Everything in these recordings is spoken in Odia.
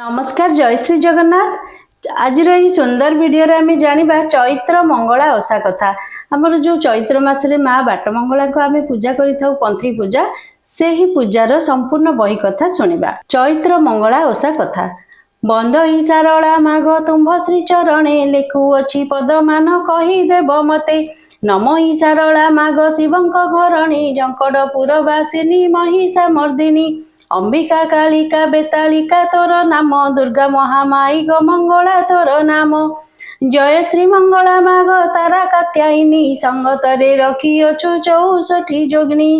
ନମସ୍କାର, ଜୟ ଶ୍ରୀ ଜଗନ୍ନାଥ। ଆଜିର ଏହି ସୁନ୍ଦର ଭିଡ଼ିଓରେ ଆମେ ଜାଣିବା ଚୈତ୍ର ମଙ୍ଗଳା ଓଷା କଥା। ଆମର ଯୋଉ ଚୈତ୍ର ମାସରେ ମା ବାଟମଙ୍ଗଳାଙ୍କୁ ଆମେ ପୂଜା କରିଥାଉ, ପନ୍ଥୀ ପୂଜା, ସେହି ପୂଜାର ସମ୍ପୂର୍ଣ୍ଣ ବହି କଥା ଶୁଣିବା। ଚୈତ୍ର ମଙ୍ଗଳା ଓଷା କଥା। ବନ୍ଦଇ ଶାରଳା ମାଗ ତୁମ୍ଭ ଶ୍ରୀ ଚରଣେ, ଲେଖୁଅଛି ପଦମାନ କହିଦେବ ମତେ। ନମଇ ଶାରଳା ମାଗ ଶିବଙ୍କ ଘରଣୀ, ଝଙ୍କଡ଼ପୁର ବାସିନୀ ମହିଷା ମର୍ଦ୍ଦିନୀ। ଅମ୍ବିକା କାଳିକା ବେତାଳିକା ତୋର ନାମ, ଦୁର୍ଗା ମହାମାୟିକ ମଙ୍ଗଳା ତୋର ନାମ। ଜୟ ଶ୍ରୀ ମଙ୍ଗଳା ମାଗ ତାରା କାତ୍ୟାୟିନୀ, ସଙ୍ଗତରେ ରଖିଅଛୁ 64 ଯୋଗିନୀ।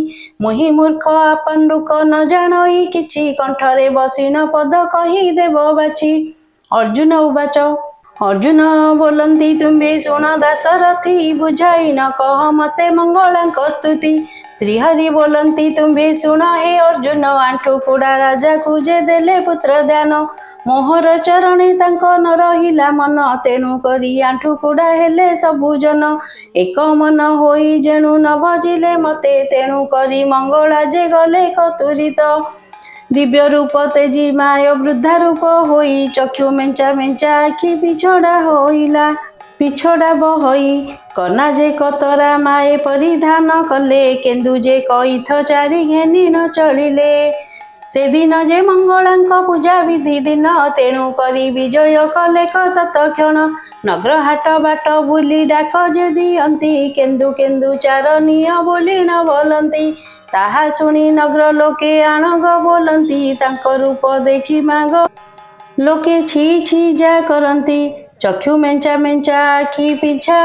ମୁହିଁ ମୂର୍ଖ ଆପାଣ୍ଡୁକ ନ ଜାଣଇ କିଛି, କଣ୍ଠରେ ବସିଣ ପଦ କହିଦେବ ବାଛି। ଅର୍ଜୁନ ଉବାଚ। ଅର୍ଜୁନ ବୋଲନ୍ତି, ତୁମ୍ଭେ ଶୁଣ ଦାଶରଥି, ବୁଝାଇ ନ କହ ମତେ ମଙ୍ଗଳାଙ୍କ ସ୍ତୁତି। ଶ୍ରୀହରି ବୋଲନ୍ତି, ତୁମ୍ଭେ ଶୁଣ ହେ ଅର୍ଜୁନ, ଆଣ୍ଠୁ କୁଡ଼ା ରାଜାକୁ ଯେ ଦେଲେ ପୁତ୍ର ଦାନ। ମୋହର ଚରଣେ ତାଙ୍କ ନ ରହିଲା ମନ, ତେଣୁ କରି ଆଣ୍ଠୁ କୁଡ଼ା ହେଲେ ସବୁ ଜନ। ଏକ ମନ ହୋଇ ଯେଣୁ ନ ଭଜିଲେ ମତେ, ତେଣୁ କରି ମଙ୍ଗଳା ଯେ ଗଲେ କତୁରିତ। ଦିବ୍ୟ ରୂପ ତେଜି ମାୟ ବୃଦ୍ଧା ରୂପ ହୋଇ, ଚକ୍ଷୁ ମେଞ୍ଚା ମେଞ୍ଚା ଆଖି ପିଛଡ଼ା ହୋଇଲା ପିଛଡ଼ା ବହଇ। କନା ଯେ କତରା ମାଏ ପରିଧାନ କଲେ, କେନ୍ଦୁ ଯେ କଇଥ ଚାରି ଘେନି ନ ଚଳିଲେ। ସେଦିନ ଯେ ମଙ୍ଗଳାଙ୍କ ପୂଜା ବିଧି ଦିନ, ତେଣୁ କରି ବିଜୟ କଲେ ତତକ୍ଷଣ। ନଗ୍ର ହାଟ ବାଟ ବୁଲି ଡାକ ଯେ ଦିଅନ୍ତି, କେନ୍ଦୁ କେନ୍ଦୁ ଚାର ନିଅ ବୋଲି ନ ବୋଲନ୍ତି। ତାହା ଶୁଣି ନଗ୍ର ଲୋକେ ଆଣଗ ବୋଲନ୍ତି, ତାଙ୍କ ରୂପ ଦେଖି ମାଗ ଲୋକେ ଛି ଛି ଯା କରନ୍ତି। ଚକ୍ଷୁ ମେଞ୍ଚା ମେଞ୍ଚା ଆଖି ପିଛା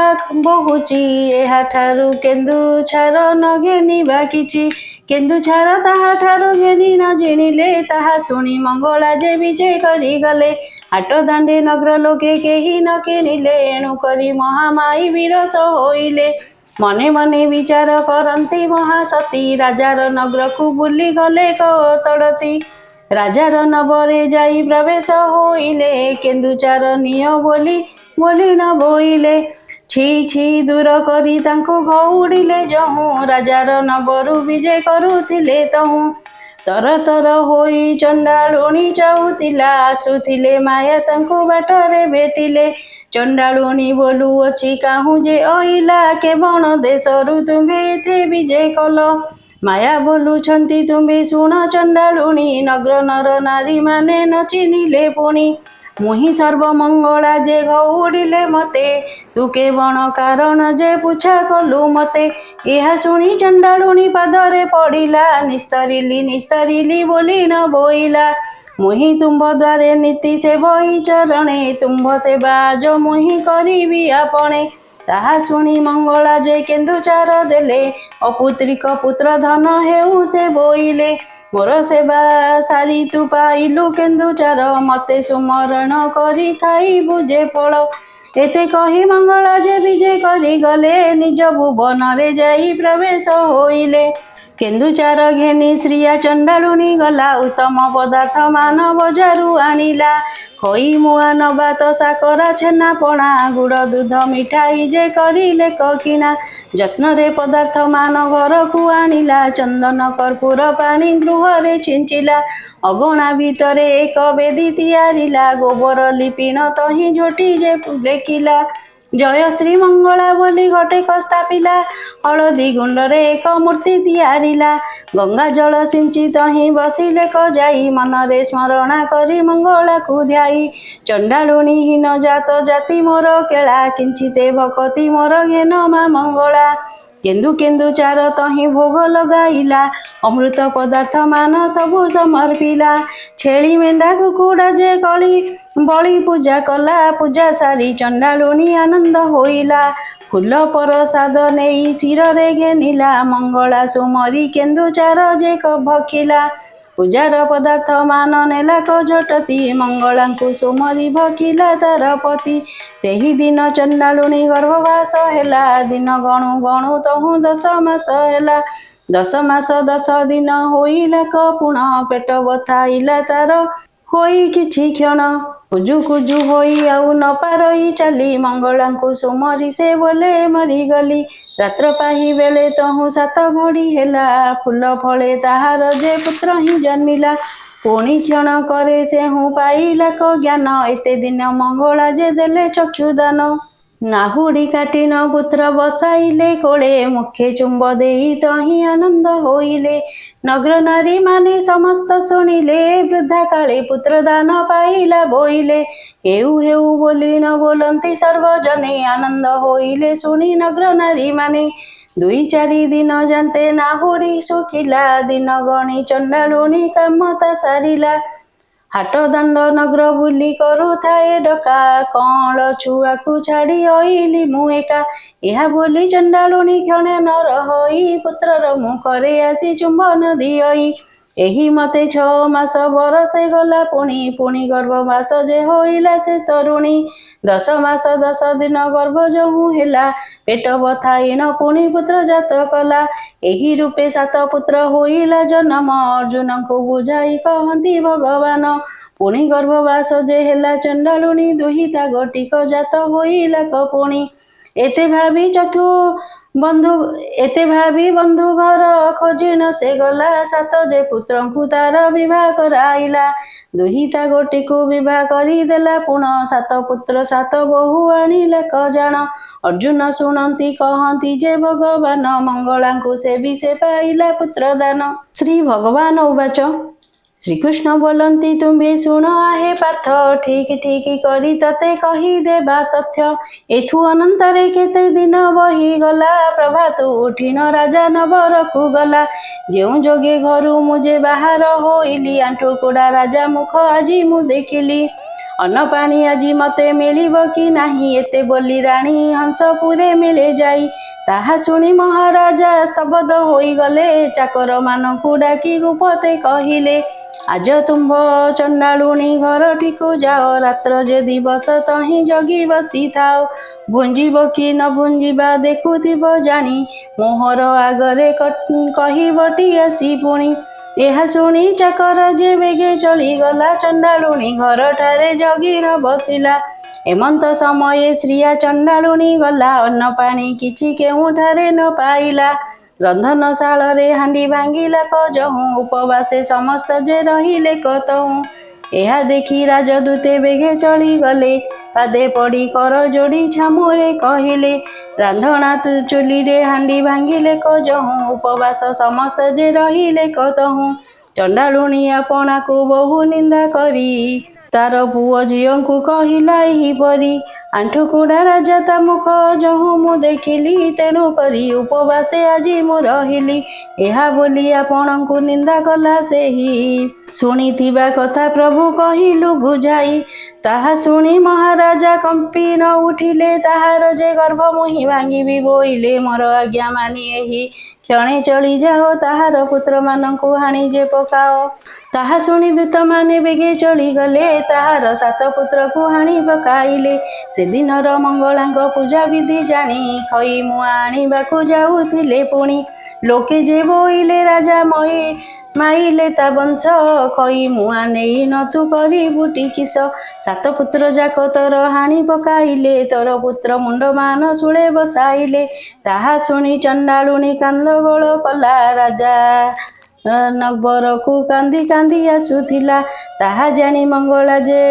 ବହୁଚି, ଏହାଠାରୁ କେନ୍ଦୁ ଛାର ନ ଘେନିବା କିଛି। କେନ୍ଦୁ ଛାର ତାହାଠାରୁ ଘେନି ନ ଜିଣିଲେ, ତାହା ଶୁଣି ମଙ୍ଗଳା ଯେ ବିଜେ କରିଗଲେ। ହାଟ ଦାଣ୍ଡେ ନଗ୍ର ଲୋକେ କେହି ନ କିଣିଲେ, ଏଣୁ କରି ମହାମାୟୀ ବିରସ ହୋଇଲେ। ମନେ ମନେ ବିଚାର କରନ୍ତି ମହାସତୀ, ରାଜାର ନଗ୍ରକୁ ବୁଲି ଗଲେ ତଡ଼ତି। ରାଜାର ନବରେ ଯାଇ ପ୍ରବେଶ ହୋଇଲେ, କେନ୍ଦୁଚାର ନିଅ ବୋଲି ବୋଲି ନ ବୋଇଲେ। ଛି ଛି ଦୂର କରି ତାଙ୍କୁ ଘଉଡ଼ିଲେ ଯହୁଁ, ରାଜାର ନବରୁ ବିଜେ କରୁଥିଲେ ତହୁଁ। ତର ତର ହୋଇ ଚଣ୍ଡାଳୁଣୀ ଯାଉଥିଲା, ଆସୁଥିଲେ ମାୟା ତାଙ୍କୁ ବାଟରେ ଭେଟିଲେ। ଚଣ୍ଡାଳୁଣୀ ବୋଲୁଅଛି, କାହୁଁ ଯେ ଅଇଲା, କେବଣ ଦେଶରୁ ତୁମ୍ଭେ ଏଥେ ବିଜେ କଲ? ମାୟା ବୋଲୁଛନ୍ତି, ତୁମ୍ଭେ ଶୁଣ ଚଣ୍ଡାଳୁଣୀ, ନଗ୍ର ନର ନାରୀ ମାନେ ନ ଚିହ୍ନିଲେ ପୁଣି। ମୁହିଁ ସର୍ବମଙ୍ଗଳା ଯେ ଘଉଡ଼ିଲେ ମତେ, ତୁ କେବଣ କାରଣ ଯେ ପୁଛା କଲୁ ମତେ? ଏହା ଶୁଣି ଚଣ୍ଡାଳୁଣୀ ପାଦରେ ପଡ଼ିଲା, ନିସ୍ତରିଲି ନିସ୍ତରିଲି ବୋଲି ନ ବୋଇଲା। ମୁହିଁ ତୁମ୍ଭ ଦ୍ୱାରେ ନୀତି ସେବଇ ଚରଣେ, ତୁମ୍ଭ ସେବା ଆଜ ମୁହିଁ କରିବି ଆପଣେ। ତାହା ଶୁଣି ମଙ୍ଗଳା ଯେ କେନ୍ଦୁଚାର ଦେଲେ, ଅପୁତ୍ରିକ ପୁତ୍ର ଧନ ହେଉ ସେ ବୋଇଲେ। ମୋର ସେବା ସାରି ତୁ ପାଇଲୁ କେନ୍ଦୁଚାର, ମତେ ସୁମରଣ କରି ଖାଇବୁ ଯେ ଫଳ। ଏତେ କହି ମଙ୍ଗଳା ଯେ ବିଜେ କରିଗଲେ, ନିଜ ଭୁବନରେ ଯାଇ ପ୍ରବେଶ ହୋଇଲେ। କେନ୍ଦୁଚାର ଘେନି ଶ୍ରୀୟା ଚଣ୍ଡାଳୁଣୀ ଗଲା, ଉତ୍ତମ ପଦାର୍ଥ ମାନ ବଜାରୁ ଆଣିଲା। ଖଇ ମୁଆ ନବାତ ସାକରା ଛେନା ପଣା, ଗୁଡ଼ ଦୁଧ ମିଠାଇ ଯେ କରିଲେ କିଣା। ଯତ୍ନରେ ପଦାର୍ଥ ମାନ ଘରକୁ ଆଣିଲା, ଚନ୍ଦନ କର୍ପୂର ପାଣି ଗୃହରେ ଛିଞ୍ଚିଲା। ଅଗଣା ଭିତରେ ଏକ ବେଦୀ ତିଆରିଲା, ଗୋବର ଲିପିଣ ତହିଁ ଝୋଟି ଯେ ଲେଖିଲା। ଜୟ ଶ୍ରୀ ମଙ୍ଗଳା ବୋଲି ଘଟେକ ସ୍ଥାପିଲା, ହଳଦୀ ଗୁଣ୍ଡରେ ଏକ ମୂର୍ତ୍ତି ତିଆରିଲା। ଗଙ୍ଗା ଜଳ ସିଞ୍ଚି ତହିଁ ବସିଲେ ଯାଇ, ମନରେ ସ୍ମରଣା କରି ମଙ୍ଗଳାକୁ ଧ୍ୟାଇ। ଚଣ୍ଡାଳୁଣୀ ହୀନ ଜାତ ଜାତି ମୋର କେଳା, କିଞ୍ଚିତେ ଭକତି ମୋର ଘେନ ମା ମଙ୍ଗଳା। କେନ୍ଦୁ କେନ୍ଦୁ ଚାର ତହିଁ ଭୋଗ ଲଗାଇଲା, ଅମୃତ ପଦାର୍ଥ ମାନ ସବୁ ସମର୍ପିଲା। ଛେଳି ମେଣ୍ଢା କୁକୁଡ଼ା ଯେ କଳି ବଳି ପୂଜା କଲା, ପୂଜା ସାରି ଚଣ୍ଡାଳୁଣୀ ଆନନ୍ଦ ହୋଇଲା। ଫୁଲ ପରସାଦ ନେଇ ଶିରରେ ଘେନିଲା, ମଙ୍ଗଳା ସୁମରି କେନ୍ଦୁ ଚାର ଯେ ଭଖିଲା। ପୂଜାର ପଦାର୍ଥ ମାନ ନେଲା ଝଟତି, ମଙ୍ଗଳାଙ୍କୁ ସୁମରି ଭଖିଲା ତାର ପତି। ସେହି ଦିନ ଚଣ୍ଡାଳୁଣୀ ଗର୍ଭବାସ ହେଲା, ଦିନ ଗଣୁ ଗଣୁ ତହୁଁ 10 ମାସ ହେଲା। 10 ମାସ 10 ଦିନ ହୋଇଲା ପୁଣ, ପେଟ ବଥାଇଲା ତାର ହୋଇ କିଛି କ୍ଷଣ। କୁଜୁ କୁଜୁ ହୋଇ ଆଉ ନ ପାରଇ ଚାଲି, ମଙ୍ଗଳାଙ୍କୁ ସୁମରି ସେ ବୋଲେ ମରିଗଲି। ରାତ୍ର ପାହି ବେଳେ ତହୁଁ 7 ଘଡ଼ି ହେଲା, ଫୁଲ ଫଳେ ତାହାର ଯେ ପୁତ୍ର ହିଁ ଜନ୍ମିଲା। ପୁଣି କ୍ଷଣ କରେ ସେହୁଁ ପାଇଲାକ ଜ୍ଞାନ, ଏତେ ଦିନ ମଙ୍ଗଳା ଯେ ଦେଲେ ଚକ୍ଷୁଦାନ। ନାହୁଡ଼ି କାଟିଣ ପୁତ୍ର ବସାଇଲେ କୋଳେ, ମୁଖେ ଚୁମ୍ବ ଦେଇ ତହିଁ ଆନନ୍ଦ ହୋଇଲେ। ନଗ୍ର ନାରୀ ମାନେ ସମସ୍ତ ଶୁଣିଲେ, ବୃଦ୍ଧା କାଳେ ପୁତ୍ର ଦାନ ପାଇଲା ବୋଇଲେ। ହେଉ ହେଉ ବୋଲି ନ ବୋଲନ୍ତି ସର୍ବଜନେ, ଆନନ୍ଦ ହୋଇଲେ ଶୁଣି ନଗ୍ର ନାରୀ ମାନେ। ଦୁଇ ଚାରି ଦିନ ଯାନ୍ତେ ନାହୁଡ଼ି ଶୁଖିଲା, ଦିନ ଗଣି ଚଣ୍ଡାଳୁଣୀ କାମତା ସାରିଲା। ହାଟ ଦାଣ୍ଡ ନଗ୍ର ବୁଲି କରୁଥାଏ ଡକା, କଅଁଳ ଛୁଆକୁ ଛାଡ଼ି ଅଇଲି ମୁଁ ଏକା। ଏହା ବୋଲି ଚଣ୍ଡାଳୁଣୀ କ୍ଷଣେ ନ ରହଇ, ପୁତ୍ରର ମୁଖରେ ଆସି ଚୁମ୍ବନ ଦିଅଇ। ଏହି ମତେ 6 ମାସ ବରଷେ ଗଲା ପୁଣି, ପୁଣି ଗର୍ଭବାସ ଯେ ହୋଇଲା ସେ ତରୁଣୀ। 10 ମାସ 10 ଦିନ ଗର୍ଭ ଯହୁଁ ହେଲା, ପେଟ ବଥାଇଣ ପୁଣି ପୁତ୍ର ଜାତ କଲା। ଏହି ରୂପେ 7 ପୁତ୍ର ହୋଇଲା ଜନମ, ଅର୍ଜୁନଙ୍କୁ ବୁଝାଇ କହନ୍ତି ଭଗବାନ। ପୁଣି ଗର୍ଭବାସ ଯେ ହେଲା ଚଣ୍ଡାଳୁଣୀ, ଦୁହିତା ଗୋଟିକ ଜାତ ହୋଇଲା ପୁଣି। ଏତେ ଭାବି ଚକ୍ଷୁ ବନ୍ଧୁ, ଏତେ ଭାବି ବନ୍ଧୁ ଘର ଖୋଜିଣ ସେ ଗଲା, ସାତ ଯେ ପୁତ୍ରଙ୍କୁ ତାର ବିବାହ କରାଇଲା। ଦୁହିତା ଗୋଟିକୁ ବିବାହ କରିଦେଲା ପୁଣ, ସାତ ପୁତ୍ର ସାତ ବୋହୂ ଆଣିଲା ଜାଣ। ଅର୍ଜୁନ ଶୁଣନ୍ତି କହନ୍ତି ଯେ ଭଗବାନ, ମଙ୍ଗଳାଙ୍କୁ ସେବି ସେ ପାଇଲା ପୁତ୍ର ଦାନ। ଶ୍ରୀ ଭଗବାନ ଉବାଚ, ଶ୍ରୀକୃଷ୍ଣ ବୋଲନ୍ତି ତୁମ୍ଭେ ଶୁଣ ଆହେ ପାର୍ଥ, ଠିକ ଠିକ କରି ତତେ କହିଦେବା ତଥ୍ୟ। ଏଥୁ ଅନନ୍ତରେ କେତେ ଦିନ ବହିଗଲା, ପ୍ରଭାତୁ ଉଠିଣ ରାଜା ନବରକୁ ଗଲା। ଯେଉଁ ଯୋଗେ ଘରୁ ମୁଁ ଯେ ବାହାର ହୋଇଲି, ଆଣ୍ଠୁକୁଡ଼ା ରାଜା ମୁଖ ଆଜି ମୁଁ ଦେଖିଲି। ଅନ୍ନ ପାଣି ଆଜି ମତେ ମିଳିବ କି ନାହିଁ, ଏତେ ବୋଲି ରାଣୀ ହଂସପୁରେ ମିଳେ ଯାଇ। ତାହା ଶୁଣି ମହାରାଜା ସ୍ତବ୍ଧ ହୋଇଗଲେ, ଚାକରମାନଙ୍କୁ ଡାକି ଗୁପତେ କହିଲେ। ଆଜ ତୁମ୍ଭ ଚଣ୍ଡାଳୁଣୀ ଘରଟିକୁ ଯାଅ, ରାତ୍ର ଯେ ଦିବସ ତହିଁ ଜଗି ବସିଥାଅ। ଭୁଞ୍ଜିବ କି ନ ଭୁଞ୍ଜିବା ଦେଖୁଥିବ ଜାଣି, ମୋହର ଆଗରେ କହିବଟି ଆସି ପୁଣି। ଏହା ଶୁଣି ଚାକର ଯେ ବେଗେ ଚଳିଗଲା, ଚଣ୍ଡାଳୁଣୀ ଘରଠାରେ ଜଗି ନ ବସିଲା। ଏମନ୍ତ ସମୟେ ଶ୍ରୀୟା ଚଣ୍ଡାଳୁଣୀ ଗଲା, ଅନ୍ନ ପାଣି କିଛି କେଉଁଠାରେ ନ ପାଇଲା। ରନ୍ଧନଶାଳରେ ହାଣ୍ଡି ଭାଙ୍ଗିଲା ଯହୁଁ, ଉପବାସେ ସମସ୍ତ ଯେ ରହିଲେ କତହୁଁ। ଏହା ଦେଖି ରାଜଦୂତେ ବେଗେ ଚଳିଗଲେ, ପାଦେ ପଡ଼ି କର ଯୋଡ଼ି ଛାମୁରେ କହିଲେ। ରାନ୍ଧଣା ଚୁଲିରେ ହାଣ୍ଡି ଭାଙ୍ଗିଲେ ଯହୁଁ, ଉପବାସ ସମସ୍ତ ଯେ ରହିଲେ କତହୁଁ। ଚଣ୍ଡାଳୁଣୀ ଆପଣାକୁ ବହୁ ନିନ୍ଦା କରି, ତାର ପୁଅ ଝିଅଙ୍କୁ କହିଲା ଏହିପରି। ଆଣ୍ଠୁକୁଡ଼ା ରାଜା ତା ମୁଖ ଯହୁଁ ମୁଁ ଦେଖିଲି, ତେଣୁ କରି ଉପବାସେ ଆଜି ମୁଁ ରହିଲି। ଏହା ବୋଲି ଆପଣଙ୍କୁ ନିନ୍ଦା କଲା ସେହି, ଶୁଣିଥିବା କଥା ପ୍ରଭୁ କହିଲୁ ବୁଝାଇ। ତାହା ଶୁଣି ମହାରାଜା କମ୍ପି ନ ଉଠିଲେ, ତାହାର ଯେ ଗର୍ଭ ମୁହିଁ ଭାଙ୍ଗିବି ବୋଇଲେ। ମୋର ଆଜ୍ଞା ମାନି ଏହି କ୍ଷଣେ ଚଳିଯାଅ, ତାହାର ପୁତ୍ରମାନଙ୍କୁ ହାଣି ଯେ ପକାଅ। ତାହା ଶୁଣି ଦୂତମାନେ ବେଗେ ଚଳିଗଲେ, ତାହାର 7 ପୁତ୍ରକୁ ହାଣି ପକାଇଲେ। ସେଦିନର ମଙ୍ଗଳାଙ୍କ ପୂଜା ବିଧି ଜାଣି, ଖଇ ମୁଆଁ ଆଣିବାକୁ ଯାଉଥିଲେ ପୁଣି। ଲୋକେ ଯେ ବୋଇଲେ ରାଜା ମଇ ମାଇଲେ ତା ବଂଶ, ଖଇ ମୁଆଁ ନେଇ ନ ତୁ କରିବୁଟି କିସ? ସାତ ପୁତ୍ର ଯାକ ତୋର ହାଣି ପକାଇଲେ, ତୋର ପୁତ୍ର ମୁଣ୍ଡମାନ ଶୂଳେ ବସାଇଲେ। ତାହା ଶୁଣି ଚଣ୍ଡାଳୁଣୀ କାନ୍ଦଗୋଳ କଲା, ରାଜା ନଗରକୁ କାନ୍ଦି କାନ୍ଦି ଆସୁଥିଲା। ତାହା ଜାଣି ମଙ୍ଗଳା ଯେ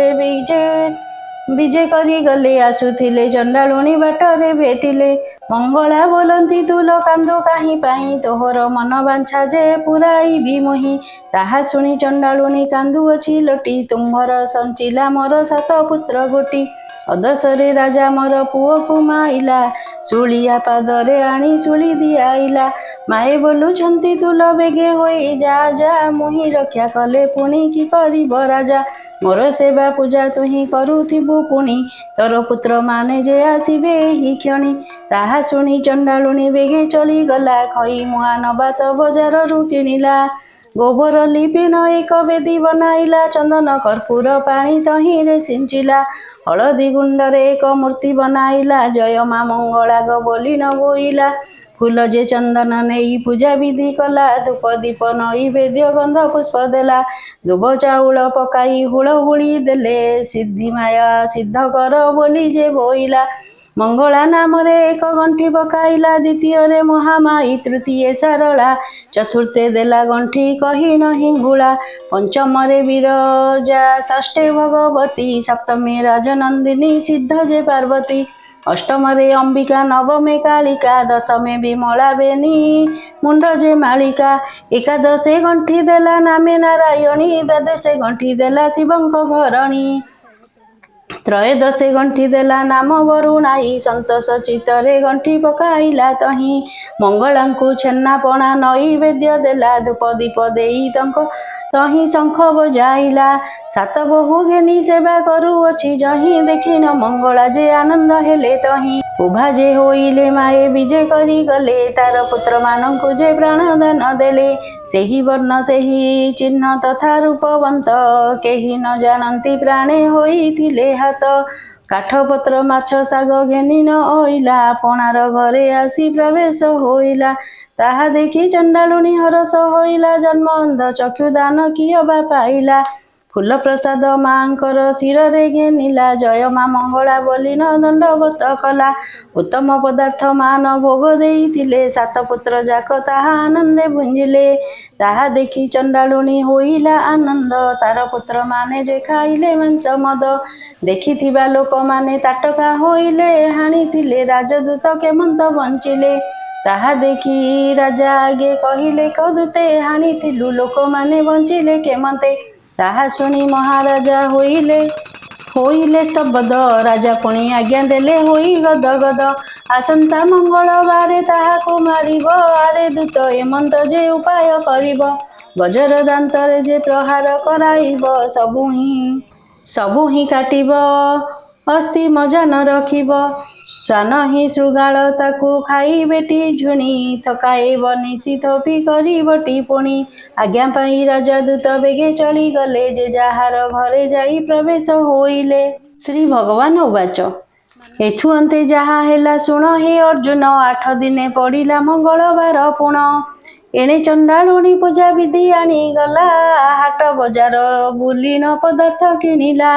ବିଜେ କରିଗଲେ, ଆସୁଥିଲେ ଚଣ୍ଡାଳୁଣୀ ବାଟରେ ଭେଟିଲେ। ମଙ୍ଗଳା ବୋଲନ୍ତି ତୁଲ କାନ୍ଦୁ କାହିଁ ପାଇଁ, ତୋହର ମନ ବାଞ୍ଛା ଯେ ପୁରାଇବି ମୁହିଁ। ତାହା ଶୁଣି ଚଣ୍ଡାଳୁଣୀ କାନ୍ଦୁଅଛି ଲୋଟି, ତୁମ୍ଭର ସଞ୍ଚିଲା ମୋର 7 ପୁତ୍ର ଗୋଟି। ଅଦସରେ ରାଜା ମୋର ପୁଅକୁ ମାଇଲା, ଶୁଳିଆ ପାଦରେ ଆଣି ଶୁଳି ଦିଆଇଲା। ମାଏ ବୋଲୁଛନ୍ତି ତୁଲ ବେଗେ ହୋଇ ଯା ଯା, ମୁହିଁ ରକ୍ଷା କଲେ ପୁଣି କି କରିବ ରାଜା? ମୋର ସେବା ପୂଜା ତୁହି କରୁଥିବୁ ପୁଣି, ତୋର ପୁତ୍ରମାନେ ଯେ ଆସିବେ ଏହି କ୍ଷଣି। ତାହା ଶୁଣି ଚଣ୍ଡାଳୁଣୀ ବେଗେ ଚଳିଗଲା, ଖଇ ମୁଆଁ ନବାତ ବଜାରରୁ କିଣିଲା। ଗୋବର ଲିପିଣ ଏକ ବେଦୀ ବନାଇଲା, ଚନ୍ଦନ କର୍ପୂର ପାଣି ତହିଁରେ ସିଞ୍ଚିଲା। ହଳଦୀ ଗୁଣ୍ଡରେ ଏକ ମୂର୍ତ୍ତି ବନାଇଲା, ଜୟ ମା ମଙ୍ଗଳାଗ ବୋଲି ନ ବୋଇଲା। ଫୁଲ ଯେ ଚନ୍ଦନ ନେଇ ପୂଜା ବିଧି କଲା, ଧୂପ ଦୀପ ନୈବେଦ୍ୟ ଗନ୍ଧ ପୁଷ୍ପ ଦେଲା। ଦୁବ ଚାଉଳ ପକାଇ ହୁଳହୁଳି ଦେଲେ, ସିଦ୍ଧି ମାୟା ସିଦ୍ଧ କର ବୋଲି ଯେ ବୋଇଲା। ମଙ୍ଗଳା ନାମରେ ଏକ ଗଣ୍ଠି ପକାଇଲା, ଦ୍ୱିତୀୟରେ ମହାମାୟୀ, ତୃତୀୟ ସାରଳା, ଚତୁର୍ଥେ ଦେଲା ଗଣ୍ଠି କହିଣ ହିଙ୍ଗୁଳା, ପଞ୍ଚମରେ ବିରଜା, ଷଷ୍ଠେ ଭଗବତୀ, ସପ୍ତମୀ ରାଜନନ୍ଦିନୀ, ସିଦ୍ଧ ଯେ ପାର୍ବତୀ, ଅଷ୍ଟମରେ ଅମ୍ବିକା, ନବମେ କାଳିକା, ଦଶମେ ବିମଳା ବେନି ମୁଣ୍ଡ ଯେ ମାଳିକା। ଏକାଦଶେ ଗଣ୍ଠି ଦେଲା ନାମେ ନାରାୟଣୀ, ଦ୍ୱାଦଶେ ଗଣ୍ଠି ଦେଲା ଶିବଙ୍କ ଘରଣୀ, ତ୍ରୟୋଦଶେ ଗଣ୍ଠି ଦେଲା ନାମ ବରୁଣାଇ। ସନ୍ତୋଷ ଚିତ୍ତରେ ଗଣ୍ଠି ପକାଇଲା ତହିଁ, ମଙ୍ଗଳାଙ୍କୁ ଛେନାପଣା ନୈବେଦ୍ୟ ଦେଲା, ଧୂପ ଦୀପ ଦେଇ ତାଙ୍କ ତହିଁ ଶଙ୍ଖ ବଜାଇଲା। ସାତ ବୋହୂ ଘେନି ସେବା କରୁଅଛି ଯହିଁ, ଦେଖିଣ ମଙ୍ଗଳା ଯେ ଆନନ୍ଦ ହେଲେ ତହିଁ। ଉଭା ଯେ ହୋଇଲେ ମାଏ ବିଜେ କରି ଗଲେ, ତାର ପୁତ୍ରମାନଙ୍କୁ ଯେ ପ୍ରାଣଦାନ ଦେଲେ। ସେହି ବର୍ଣ୍ଣ ସେହି ଚିହ୍ନ ତଥା ରୂପବନ୍ତ, କେହି ନ ଜାଣନ୍ତି ପ୍ରାଣେ ହୋଇଥିଲେ ହାତ। କାଠପତ୍ର ମାଛ ଶାଗ ଘେନି ନ ଅଇଲା, ଆପଣାର ଘରେ ଆସି ପ୍ରବେଶ ହୋଇଲା। ତାହା ଦେଖି ଚଣ୍ଡାଳୁଣୀ ହରଷ ହୋଇଲା, ଜନ୍ମ ଅନ୍ଧ ଚକ୍ଷୁଦାନ କିଏ ବା ପାଇଲା। ଫୁଲ ପ୍ରସାଦ ମାଙ୍କର ଶିରରେ ଘେନିଲା, ଜୟ ମା ମଙ୍ଗଳା ବୋଲି ନ ଦଣ୍ଡବତ କଲା। ଉତ୍ତମ ପଦାର୍ଥ ମାନ ଭୋଗ ଦେଇଥିଲେ, ସାତ ପୁତ୍ର ଯାକ ତାହା ଆନନ୍ଦେ ଭୁଞ୍ଜିଲେ। ତାହା ଦେଖି ଚଣ୍ଡାଳୁଣୀ ହୋଇଲା ଆନନ୍ଦ, ତାର ପୁତ୍ରମାନେ ଯେ ଖାଇଲେ ମାଂସ ମଦ। ଦେଖିଥିବା ଲୋକମାନେ ତାଟକା ହୋଇଲେ, ହାଣିଥିଲେ ରାଜଦୂତ କେମନ୍ତ ବଞ୍ଚିଲେ। ତାହା ଦେଖି ରାଜା ଆଗେ କହିଲେ କଦୂତେ, ହାଣିଥିଲୁ ଲୋକମାନେ ବଞ୍ଚିଲେ କେମନ୍ତେ? ତାହା ଶୁଣି ମହାରାଜା ହୋଇଲେ ସ୍ତବ୍ଧ, ରାଜା ପୁଣି ଆଜ୍ଞା ଦେଲେ ହୋଇ ଗଦ ଗଦ। ଆସନ୍ତା ମଙ୍ଗଳବାରେ ତାହାକୁ ମାରିବ, ଆରେ ଦୂତ ଏମନ୍ତ ଯେ ଉପାୟ କରିବ। ଗଜର ଦାନ୍ତରେ ଯେ ପ୍ରହାର କରାଇବ, ସବୁ ହିଁ କାଟିବ ଅସ୍ଥି ମଜା ନ ରଖିବ। ଶ୍ୱାନ ହିଁ ଶୃଗାଳ ତାକୁ ଖାଇବେଟି ଝୁଣି, ଥକାଇବ ନିଶି ଥୋପି କରିବଟି ପୁଣି। ଆଜ୍ଞା ପାଇ ରାଜା ଦୂତ ବେଗେ ଚଳିଗଲେ, ଯେ ଯାହାର ଘରେ ଯାଇ ପ୍ରବେଶ ହୋଇଲେ। ଶ୍ରୀ ଭଗବାନ ଉବାଚ। ଏଥୁ ଅନ୍ତେ ଯାହା ହେଲା ଶୁଣ ହେ ଅର୍ଜୁନ, 8 ଦିନେ ପଡ଼ିଲା ମଙ୍ଗଳବାର ପୁଣ। ଏଣେ ଚଣ୍ଡାଳୁଣୀ ପୂଜା ବିଧି ଆଣିଗଲା, ହାଟ ବଜାର ବୁଲିଣ ପଦାର୍ଥ କିଣିଲା।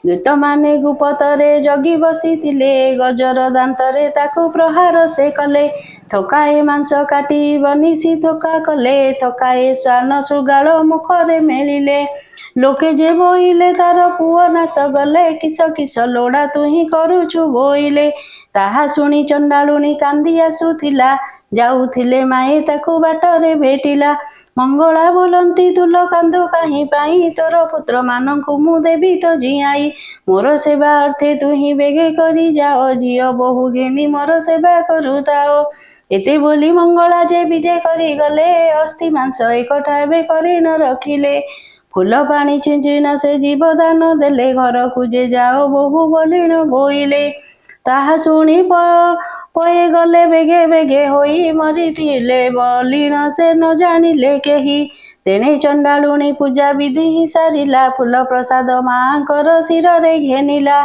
ଦୂତମାନେ ଗୁପତରେ ଜଗି ବସିଥିଲେ, ଗଜର ଦାନ୍ତରେ ତାକୁ ପ୍ରହାର ସେ କଲେ। ଥୋକାଏ ମାଂସ କାଟି ବନିଶୀ ଥୋକା କଲେ, ଥୋକାଏ ଶ୍ୱାନ ଶୃଗାଳ ମୁଖରେ ମେଳିଲେ। ଲୋକେ ଯେ ବୋଇଲେ ତାର ପୁଅ ନାଶ ଗଲେ, କିସ କିସ ଲୋଡ଼ା ତୁହି କରୁଛୁ ବୋଇଲେ। ତାହା ଶୁଣି ଚଣ୍ଡାଳୁଣୀ କାନ୍ଦି ଆସୁଥିଲା, ଯାଉଥିଲେ ମାଏ ତାକୁ ବାଟରେ ଭେଟିଲା। ମଙ୍ଗଳା ବୋଲନ୍ତି ତୁଲ କାନ୍ଦୁ କାହିଁ ପାଇଁ, ତୋର ପୁତ୍ରମାନଙ୍କୁ ମୁଁ ଦେବି ତ ଜିଆଇ। ମୋର ସେବା ଅର୍ଥେ ତୁହି ବେଗେ କରି ଯାଅ, ଝିଅ ବୋହୂ ଘେନି ମୋର ସେବା କରୁଥାଅ। ଏତେ ବୋଲି ମଙ୍ଗଳା ଯେ ବିଜେ କରିଗଲେ, ଅସ୍ଥି ମାଂସ ଏକଠା ଏବେ କରି ନ ରଖିଲେ। ଫୁଲ ପାଣି ଛିଞ୍ଚିଣ ସେ ଜୀବଦାନ ଦେଲେ, ଘରକୁ ଯେ ଯାଅ ବୋହୂ ବୋଲିଣ ବୋଇଲେ। ତାହା ଶୁଣି ପଏ ଗଲେ ବେଗେ ବେଗେ ହୋଇ, ମରିଥିଲେ ବଲିଣ ସେ ନ ଜାଣିଲେ କେହି। ତେଣେ ଚଣ୍ଡାଳୁଣୀ ପୂଜା ବିଧି ହିଁ ସାରିଲା, ଫୁଲ ପ୍ରସାଦ ମାଙ୍କର ଶିରରେ ଘେନିଲା।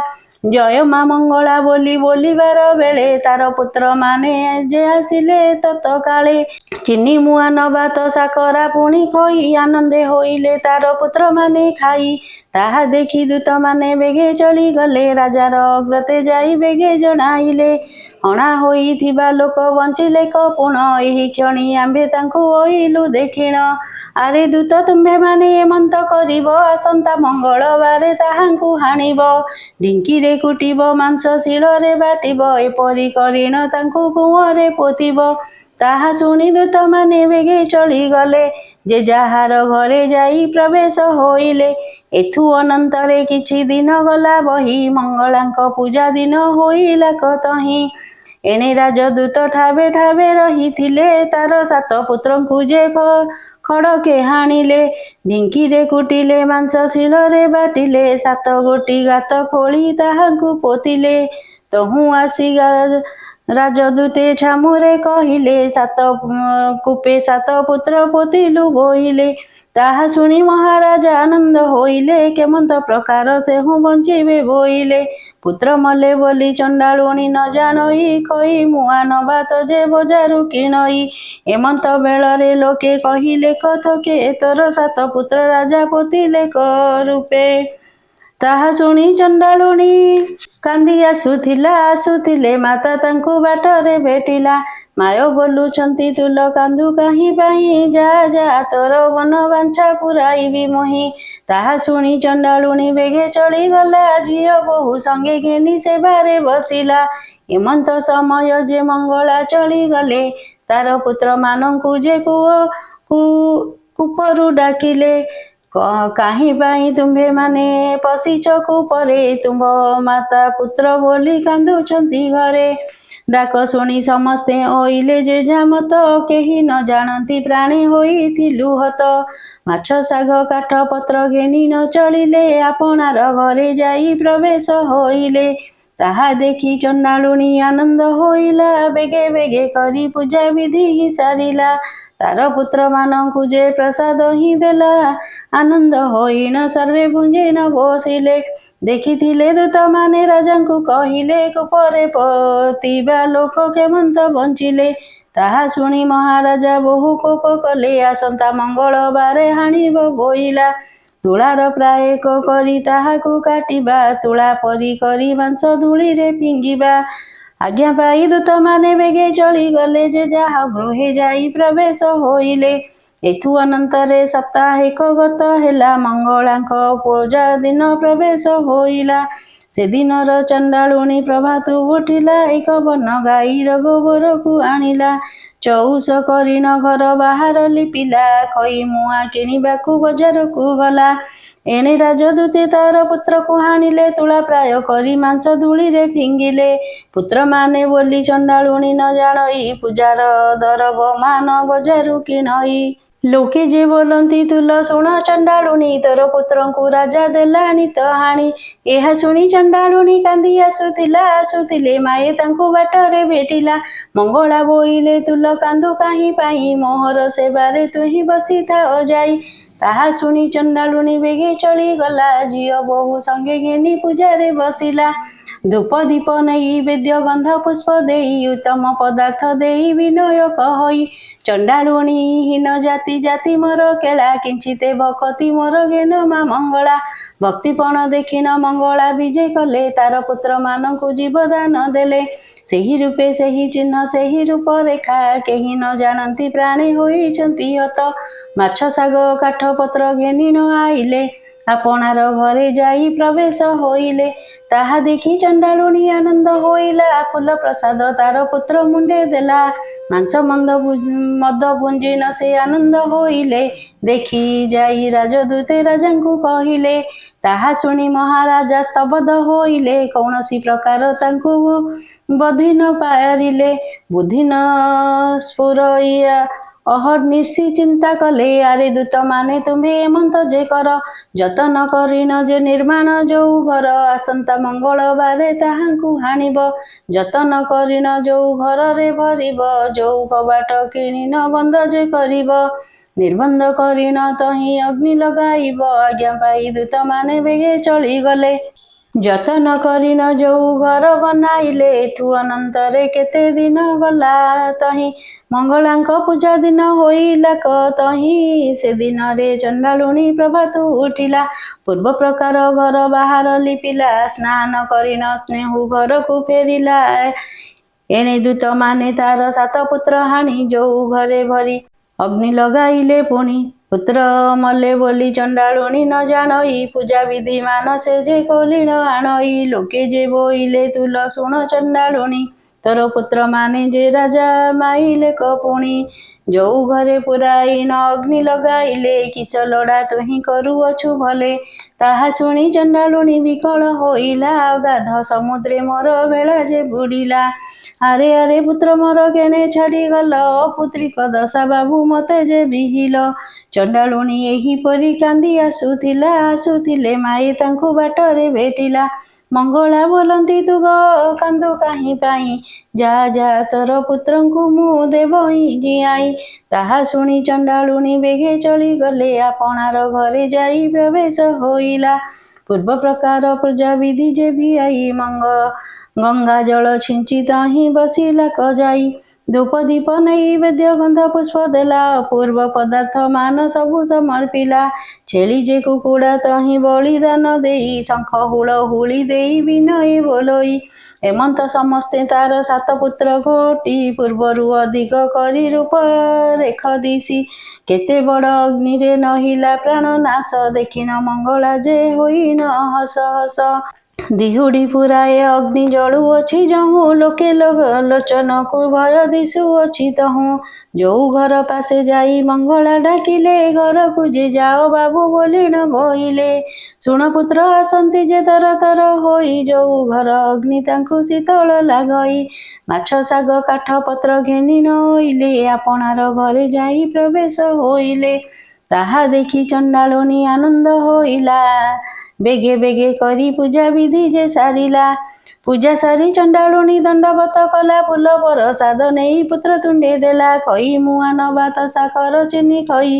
ଜୟ ମା ମଙ୍ଗଳା ବୋଲି ବୋଲିବାର ବେଳେ, ତାର ପୁତ୍ରମାନେ ଯେ ଆସିଲେ ତତ୍କାଳେ। ଚିନି ମୁଆଁ ନବାତ ସାକରା ପୁଣି ଖୋଇ, ଆନନ୍ଦେ ହୋଇଲେ ତାର ପୁତ୍ରମାନେ ଖାଇ। ତାହା ଦେଖି ଦୂତମାନେ ବେଗେ ଚଳିଗଲେ, ରାଜାର ଅଗ୍ରତେ ଯାଇ ବେଗେ ଜଣାଇଲେ। ହଣା ହୋଇଥିବା ଲୋକ ବଞ୍ଚିଲେ ପୁଣ, ଏହି କ୍ଷଣି ଆମ୍ଭେ ତାଙ୍କୁ ଅଇଲୁ ଦେଖିଣ। ଆରେ ଦୂତ ତୁମ୍ଭେମାନେ ଏମନ୍ତ କରିବ, ଆସନ୍ତା ମଙ୍ଗଳବାରେ ତାହାଙ୍କୁ ହାଣିବ। ଢିଙ୍କିରେ କୁଟିବ ମାଂସ ଶିଳରେ ବାଟିବ, ଏପରି କରିଣ ତାଙ୍କୁ କୂଅରେ ପୋତିବ। ତାହା ଶୁଣି ଦୂତମାନେ ବେଗେ ଚଳିଗଲେ, ଯେ ଯାହାର ଘରେ ଯାଇ ପ୍ରବେଶ ହୋଇଲେ। ଏଥୁ ଅନନ୍ତରେ କିଛି ଦିନ ଗଲା ବହି, ମଙ୍ଗଳାଙ୍କ ପୂଜା ଦିନ ହୋଇଲା ତହିଁ। ଏଣେ ରାଜଦୂତ ଠାବେ ଠାବେ ରହିଥିଲେ, ତାର ସାତ ପୁତ୍ରଙ୍କୁ ଯେ ଖଡ଼କେ ହାଣିଲେ। ଢିଙ୍କିରେ କୁଟିଲେ ମାଂସ ଶିଳରେ ବାଟିଲେ, 7 ଗୋଟି ଗାତ ଖୋଳି ତାହାଙ୍କୁ ପୋତିଲେ। ତହୁଁ ଆସି ରାଜଦୂତେ ଛାମୁରେ କହିଲେ, 7 କୂପେ 7 ପୁତ୍ର ପୋତିଲୁ ବୋଇଲେ। ତାହା ଶୁଣି ମହାରାଜା ଆନନ୍ଦ ହୋଇଲେ, କେମନ୍ତ ପ୍ରକାର ସେହୁଁ ବଞ୍ଚିବେ ବୋଇଲେ। ପୁତ୍ର ମଲେ ବୋଲି ଚଣ୍ଡାଳୁଣୀ ନ ଜାଣଇ, ଖଇ ମୁଆଁ ନବାତ ଯେ ବଜାରୁ କିଣଇ। ଏମନ୍ତ ବେଳରେ ଲୋକେ କହିଲେ କଥକେ, ତୋର 7 ପୁତ୍ର ରାଜା ପୋତିଲେ ରୂପେ। ତାହା ଶୁଣି ଚଣ୍ଡାଳୁଣୀ କାନ୍ଦି ଆସୁଥିଲା, ଆସୁଥିଲେ ମାତା ତାଙ୍କୁ ବାଟରେ ଭେଟିଲା। ମାୟ ବୋଲୁଛନ୍ତି, ତୁଲ କାନ୍ଦୁ କାହିଁ ପାଇଁ? ଯା ଯା, ତୋର ମନ ବାଞ୍ଛା ପୁରାଇବି ମୁହିଁ। ତାହା ଶୁଣି ଚଣ୍ଡାଳୁଣୀ ବେଗେ ଚଳିଗଲା, ଝିଅ ବୋହୂ ସଙ୍ଗେ ଘେନି ସେବାରେ ବସିଲା। ଏମନ୍ତ ସମୟ ଯେ ମଙ୍ଗଳା ଚଳିଗଲେ, ତାର ପୁତ୍ରମାନଙ୍କୁ ଯେ କୂଅ କୂପରୁ ଡାକିଲେ। କାହିଁ ପାଇଁ ତୁମ୍ଭେମାନେ ପଶିଛ କୂପରେ? ତୁମ୍ଭ ମାତା ପୁତ୍ର ବୋଲି କାନ୍ଦୁଛନ୍ତି ଘରେ। ଡାକ ଶୁଣି ସମସ୍ତେ ଅଇଲେ ଯେଝା ମତ, କେହି ନ ଜାଣନ୍ତି ପ୍ରାଣେ ହୋଇଥିଲୁ ହତ। ମାଛ ଶାଗ କାଠ ପତ୍ର ଘେନି ନ ଚଳିଲେ, ଆପଣାର ଘରେ ଯାଇ ପ୍ରବେଶ ହୋଇଲେ। ତାହା ଦେଖି ଚଣ୍ଡାଳୁଣୀ ଆନନ୍ଦ ହୋଇଲା, ବେଗେ ବେଗେ କରି ପୂଜା ବିଧି ସାରିଲା। ତାର ପୁତ୍ରମାନଙ୍କୁ ଯେ ପ୍ରସାଦ ହିଁ ଦେଲା, ଆନନ୍ଦ ହୋଇଣ ସର୍ବେ ଭୁଞ୍ଜିଣ ବସିଲେ। ଦେଖିଥିଲେ ଦୂତମାନେ ରାଜାଙ୍କୁ କହିଲେ, କୂପରେ ପୋତିବା ଲୋକ କେମନ୍ତ ବଞ୍ଚିଲେ? ତାହା ଶୁଣି ମହାରାଜା ବହୁ କୋପ କଲେ, ଆସନ୍ତା ମଙ୍ଗଳବାରେ ହାଣିବ ବୋଇଲା। ତୁଳାର ପ୍ରାୟେକ କରି ତାହାକୁ କାଟିବା, ତୁଳା ପରି କରି ମାଂସ ଧୂଳିରେ ଫିଙ୍ଗିବା। ଆଜ୍ଞା ପାଇ ଦୂତମାନେ ବେଗେ ଚଳିଗଲେ, ଯେ ଯାହା ଗୃହେ ଯାଇ ପ୍ରବେଶ ହୋଇଲେ। ଏଥୁ ଅନନ୍ତରେ ସପ୍ତାହେକ ଗତ ହେଲା, ମଙ୍ଗଳାଙ୍କ ପୂଜା ଦିନ ପ୍ରବେଶ ହୋଇଲା। ସେଦିନର ଚଣ୍ଡାଳୁଣୀ ପ୍ରଭାତୁ ଉଠିଲା, ଏକ ବନ ଗାଈର ଗୋବରକୁ ଆଣିଲା। ଚଉଷ କରିଣ ଘର ବାହାର ଲିପିଲା, ଖଇ ମୁଆଁ କିଣିବାକୁ ବଜାରକୁ ଗଲା। ଏଣେ ରାଜଦୂତେ ତାର ପୁତ୍ରକୁ ହାଣିଲେ, ତୁଳା ପ୍ରାୟ କରି ମାଂସ ଧୂଳିରେ ଫିଙ୍ଗିଲେ। ପୁତ୍ରମାନେ ବୋଲି ଚଣ୍ଡାଳୁଣୀ ନ ଜାଣଇ, ପୂଜାର ଦରବ ମାନ ବଜାରୁ କିଣଇ। ଲୋକେ ଯେ ବୋଲନ୍ତି, ତୁଲ ଶୁଣ ଚଣ୍ଡାଳୁଣୀ, ତୋର ପୁତ୍ରଙ୍କୁ ରାଜା ଦେଲାଣି ତ ହାଣି। ଏହା ଶୁଣି ଚଣ୍ଡାଳୁଣୀ କାନ୍ଦି ଆସୁଥିଲା, ଆସୁଥିଲେ ମାଏ ତାଙ୍କୁ ବାଟରେ ଭେଟିଲା। ମଙ୍ଗଳା ବୋଇଲେ, ତୁଲ କାନ୍ଦୁ କାହିଁ ପାଇଁ? ମୋହର ସେବାରେ ତୁହି ବସିଥାଅ ଯାଇ। ତାହା ଶୁଣି ଚଣ୍ଡାଳୁଣୀ ବେଗେ ଚଳିଗଲା, ଝିଅ ବୋହୂ ସଙ୍ଗେ ଘେନି ପୂଜାରେ ବସିଲା। ଧୂପ ଦୀପ ନେଇ, ବେଦ୍ୟ ଗନ୍ଧ ପୁଷ୍ପ ଦେଇ, ଉତ୍ତମ ପଦାର୍ଥ ଦେଇ ବିନୟ କହଇ। ଚଣ୍ଡାଳୁଣୀ ହୀନ ଜାତି ଜାତି ମୋର କେଳା, କିଞ୍ଚିତେ ଭକତି ମୋର ଘେନ ମା ମଙ୍ଗଳା। ଭକ୍ତିପଣ ଦେଖିଣ ମଙ୍ଗଳା ବିଜେ କଲେ, ତାର ପୁତ୍ରମାନଙ୍କୁ ଜୀବଦାନ ଦେଲେ। ସେହି ରୂପେ ସେହି ଚିହ୍ନ ସେହି ରୂପ ରେଖା, କେହି ନ ଜାଣନ୍ତି ପ୍ରାଣୀ ହୋଇଛନ୍ତି ହତ। ମାଛ ଶାଗ କାଠ ପତ୍ର ଘେନି ନ ଆଇଲେ, ଆପଣାର ଘରେ ଯାଇ ପ୍ରବେଶ ହୋଇଲେ। ତାହା ଦେଖି ଚଣ୍ଡାଳୁଣୀ ଆନନ୍ଦ ହୋଇଲା, ଫୁଲ ପ୍ରସାଦ ତାର ପୁତ୍ର ମୁଣ୍ଡେ ଦେଲା। ମାଂସ ମନ୍ଦ ମଦ ଭୁଞ୍ଜିଣ ସେ ଆନନ୍ଦ ହୋଇଲେ, ଦେଖି ଯାଇ ରାଜଦୂତେ ରାଜାଙ୍କୁ କହିଲେ। ତାହା ଶୁଣି ମହାରାଜା ସ୍ତବ୍ଧ ହୋଇଲେ, କୌଣସି ପ୍ରକାର ତାଙ୍କୁ ବଧି ନ ପାରିଲେ। ବୁଦ୍ଧି ନ ସ୍ଫୁରଇଆ ଅହର୍ନିଶି ଚିନ୍ତା କଲେ, ଆରେ ଦୂତମାନେ ତୁମ୍ଭେ ଏମନ୍ତ ଯେ କର, ଯତନ କରିଣ ଯେ ନିର୍ମାଣ ଯୋଉ ଘର, ଆସନ୍ତା ମଙ୍ଗଳବାରେ ତାହାଙ୍କୁ ହାଣିବ। ଯତନ କରିଣ ଯୋଉ ଘରରେ ଭରିବ, ଯୋଉ କବାଟ କିଣିନ ବନ୍ଦ ଯେ କରିବ, ନିର୍ବନ୍ଧ କରିଣ ତହିଁ ଅଗ୍ନି ଲଗାଇବ। ଆଜ୍ଞା ପାଇ ଦୂତମାନେ ବେଗେ ଚଳିଗଲେ, ଯତନ କରିଣ ଯୋଉ ଘର ବନାଇଲେ। ଏଥୁ ଅନନ୍ତରେ କେତେ ଦିନ ଗଲା ତହିଁ, ମଙ୍ଗଳାଙ୍କ ପୂଜା ଦିନ ହୋଇଲା ତହିଁ। ସେଦିନରେ ଚଣ୍ଡାଳୁଣୀ ପ୍ରଭାତୁ ଉଠିଲା, ପୂର୍ବ ପ୍ରକାର ଘର ବାହାର ଲିପିଲା। ସ୍ନାନ କରିଣ ସ୍ନେହୁ ଘରକୁ ଫେରିଲା, ଏଣେ ଦୂତମାନେ ତାର ସାତ ପୁତ୍ର ହାଣି ଯୋଉ ଘରେ ଭରି ଅଗ୍ନି ଲଗାଇଲେ ପୁଣି। ପୁତ୍ର ମଲେ ବୋଲି ଚଣ୍ଡାଳୁଣୀ ନ ଜାଣଇ, ପୂଜା ବିଧି ମାନ ସେ ଯେ କଲିଣ ଆଣଇ। ଲୋକେ ଯେ ବୋଇଲେ, ତୁଲ ଶୁଣ ଚଣ୍ଡାଳୁଣୀ, ତୋର ପୁତ୍ରମାନେ ଯେ ରାଜା ମାଇଲେ ପୁଣି। ଯୋଉ ଘରେ ପୁରାଇଣ ଅଗ୍ନି ଲଗାଇଲେ, କିସ ଲୋଡ଼ା ତୁହି କରୁଅଛୁ ଭଲେ? ତାହା ଶୁଣି ଚଣ୍ଡାଳୁଣୀ ବିକଳ ହୋଇଲା, ଅଗାଧ ସମୁଦ୍ରେ ମୋର ବେଳା ଯେ ବୁଡ଼ିଲା। ଆରେ ଆରେ ପୁତ୍ର ମୋର କେଣେ ଛାଡ଼ିଗଲ, ଅପୁତ୍ରିକ ଦଶା ବାବୁ ମତେ ଯେ ବିହିଲ। ଚଣ୍ଡାଳୁଣୀ ଏହିପରି କାନ୍ଦି ଆସୁଥିଲା, ଆସୁଥିଲେ ମାଏ ତାଙ୍କୁ ବାଟରେ ଭେଟିଲା। ମଙ୍ଗଳା ବୋଲନ୍ତି, ତୁ କାନ୍ଦୁ କାହିଁ ପାଇଁ? ଯା ଯା, ତୋର ପୁତ୍ରଙ୍କୁ ମୁଁ ଦେବଇଁ ଜିଆଇ। ତାହା ଶୁଣି ଚଣ୍ଡାଳୁଣୀ ବେଗେ ଚଳିଗଲେ, ଆପଣାର ଘରେ ଯାଇ ପ୍ରବେଶ ହୋଇଲା। ପୂର୍ବ ପ୍ରକାର ପୂଜା ବିଧି ଯେ ଭିଆଇ, ମଙ୍ଗ ଗଙ୍ଗା ଜଳ ଛିଞ୍ଚି ତହିଁ ବସିଲା ଯାଇ। ଧୂପ ଦୀପ ନୈବେଦ୍ୟ ଗନ୍ଧ ପୁଷ୍ପ ଦେଲା, ଅପୂର୍ବ ପଦାର୍ଥ ମାନ ସବୁ ସମର୍ପିଲା। ଛେଳି ଯେ କୁକୁଡ଼ା ତହିଁ ବଳିଦାନ ଦେଇ, ଶଙ୍ଖ ହୁଳ ହୁଳି ଦେଇ ବିନୟ ବୋଲଇ। ଏମନ୍ତ ସମସ୍ତେ ତାର ସାତ ପୁତ୍ର ଗୋଟି, ପୂର୍ବରୁ ଅଧିକ କରି ରୂପ ରେଖ ଦିଶି। କେତେ ବଡ଼ ଅଗ୍ନିରେ ନହିଲା ପ୍ରାଣ ନାଶ, ଦେଖିଣ ମଙ୍ଗଳା ଯେ ହୋଇଣ ହସ ହସ। ଦିହୁଡ଼ି ପୁରାଏ ଅଗ୍ନି ଜଳୁଅଛି ଯହୁଁ, ଲୋକେ ଲୋଚନକୁ ଭୟ ଦିଶୁଅଛି ତହୁଁ। ଯୋଉ ଘର ପାଶେ ଯାଇ ମଙ୍ଗଳା ଡାକିଲେ, ଘରକୁ ଯେ ଯାଅ ବାବୁ ବୋଲିଣ ବୋଇଲେ। ଶୁଣ ପୁତ୍ର ଆସନ୍ତି ଯେ ତର ତର ହୋଇ, ଯୋଉ ଘର ଅଗ୍ନି ତାଙ୍କୁ ଶୀତଳ ଲାଗଇ। ମାଛ ଶାଗ କାଠ ପତ୍ର ଘେନି ନଇଲେ, ଆପଣାର ଘରେ ଯାଇ ପ୍ରବେଶ ହୋଇଲେ। ତାହା ଦେଖି ଚଣ୍ଡାଳୁଣୀ ଆନନ୍ଦ ହୋଇଲା, ବେଗେ ବେଗେ କରି ପୂଜା ବିଧି ଯେ ସାରିଲା। ପୂଜା ସାରି ଚଣ୍ଡାଳୁଣୀ ଦଣ୍ଡବତ କଲା, ଫୁଲ ପ୍ରସାଦ ନେଇ ପୁତ୍ର ତୁଣ୍ଡେ ଦେଲା। ଖଇ ମୁଆଁ ଭାତ ସାକର ଚିନି ଖଇ,